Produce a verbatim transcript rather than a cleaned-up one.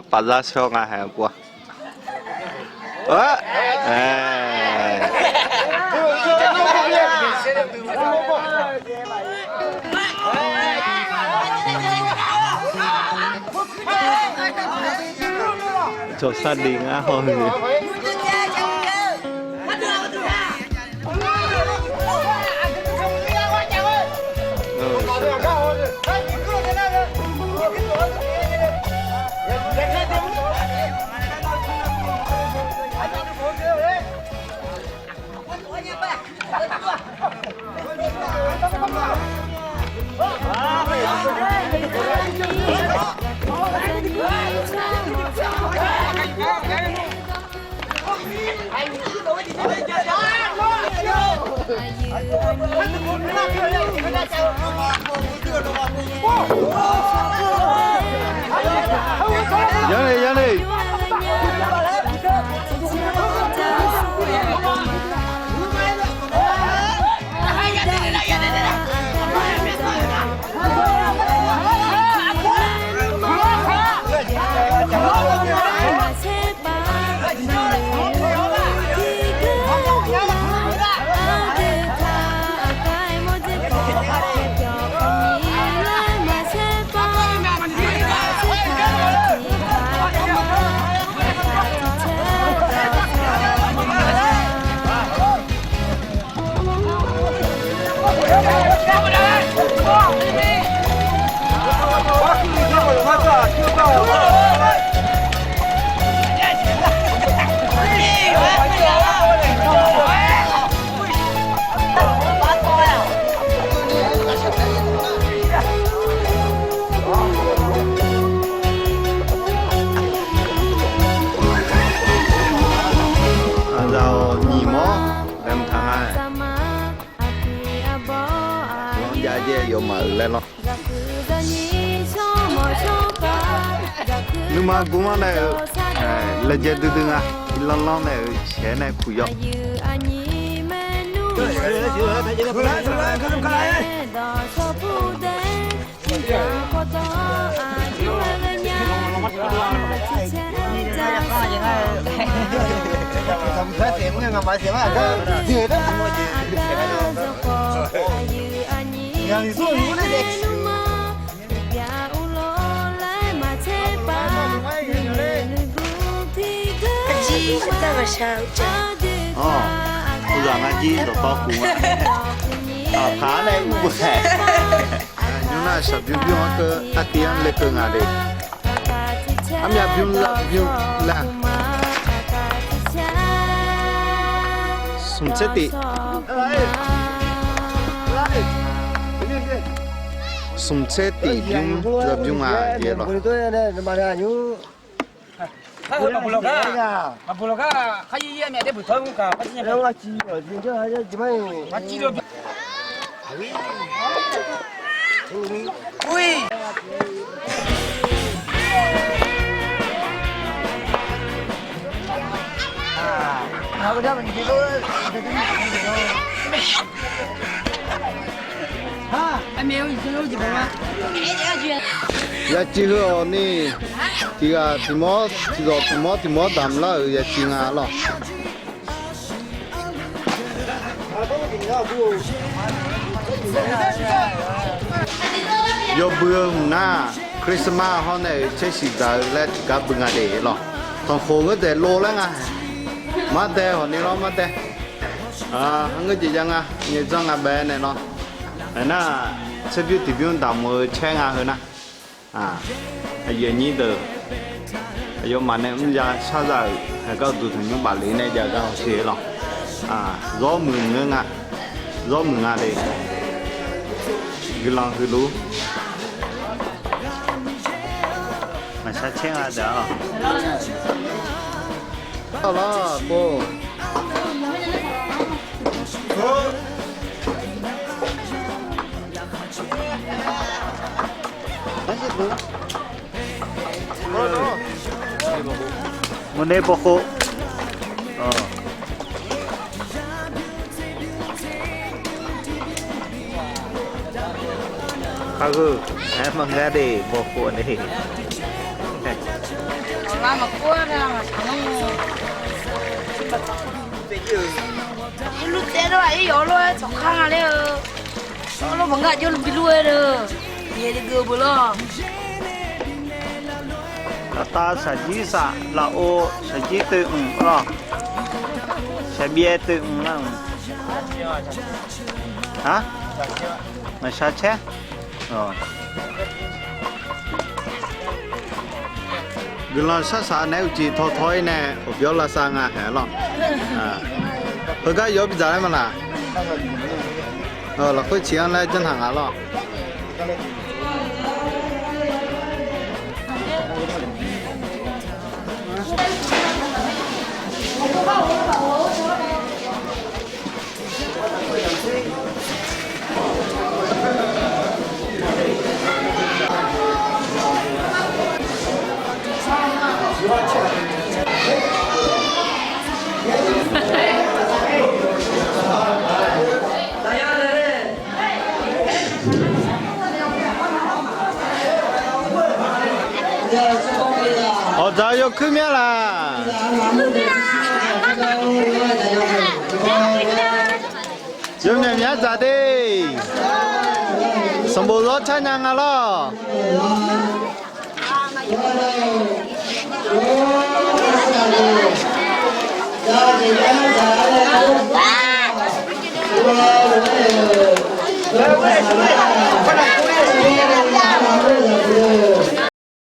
Paf zar shawr nga haeq-eu pov-a. Jawqsar deuq ngar haw-eu. Yanr le, yanr le. Aqzaq-awq, nyiq mawr laer mqtaq nga-aer, lanr jav jaer yawmaf-euq laer lawr. Nuima guvmanr nae-euq laejae duidui nga. Irlanr lanr nae-euq shaeq nae kuq yawr. Aqzaq ngar jir dawqtawv kuf nga. Aqpaq-anr nae ur-eu hae. Nymr nar shaqbymr bymr-anr keuv artiv-anr lekeuv nga de. Armyav bymr bymr laer-a. Smq tser tiq. Smq tser tiq bymr bymr nga jeq lawr. Yaciv heu-awq ni, tiq ghaq tiq mawr tiq zawq tiq mawr tiq mawr damq lar-euq yaciv nga lawr. Yawbui-eu hmq nar, Christmas hawr nae-euq tser siq dzaq-eu laer tiqgar bui nga de lawr. Tanqkhof ngeur daeq lov laer nga. Mardae hawq ni lawr mardae. Ngeur jeq jav nga, nyae dzanr nga bae nae lawr. Aernar, tserbymr tiqbymr damq-eu caer nga heu nar. Aqyuif aqnyir deuq, aqyawfmaf nae mrya shar za-euq haeqgar uqduq tanqnymr baf lef nae jav gar hawsher lawr. Zawr muiq ngeur nga, zawr muiq nga de. Guiqlanq huiq luf-ur. Maqshar caer nga deuq-a lawr. Lar pov. Maqner bawkhov. Khar geu, aer maqngar de bawkhov ni. Maqkov-a, maqsaq-anr. Irlur tsaev lor-aq, ir yawf-awr lof-aer tsawq khar nga ler-eu. Lof maqngeur-aq, jawrluf bi lur-aer-eu. Yaeqle geuf-eu beu lor. Aqtav shaqjir saf, lafov shaqjir toeq mq lor. Shaqbyaev toeq mq lar-euq. Aq, maqshaq caer. Guiqlanq shar saq naeq-aer uqcif tawtaw-ir nae ghawqbymr lavsav nga haeq lor. Heugar yawf bidzaq laer ma laq. Lafkhoer ciq-anr laer janrtaq nga lor. Awqdzaq yawkuir mya laq. Yawmyaq myaq dzaq de. Sanqbof zawr car nya nga lawr.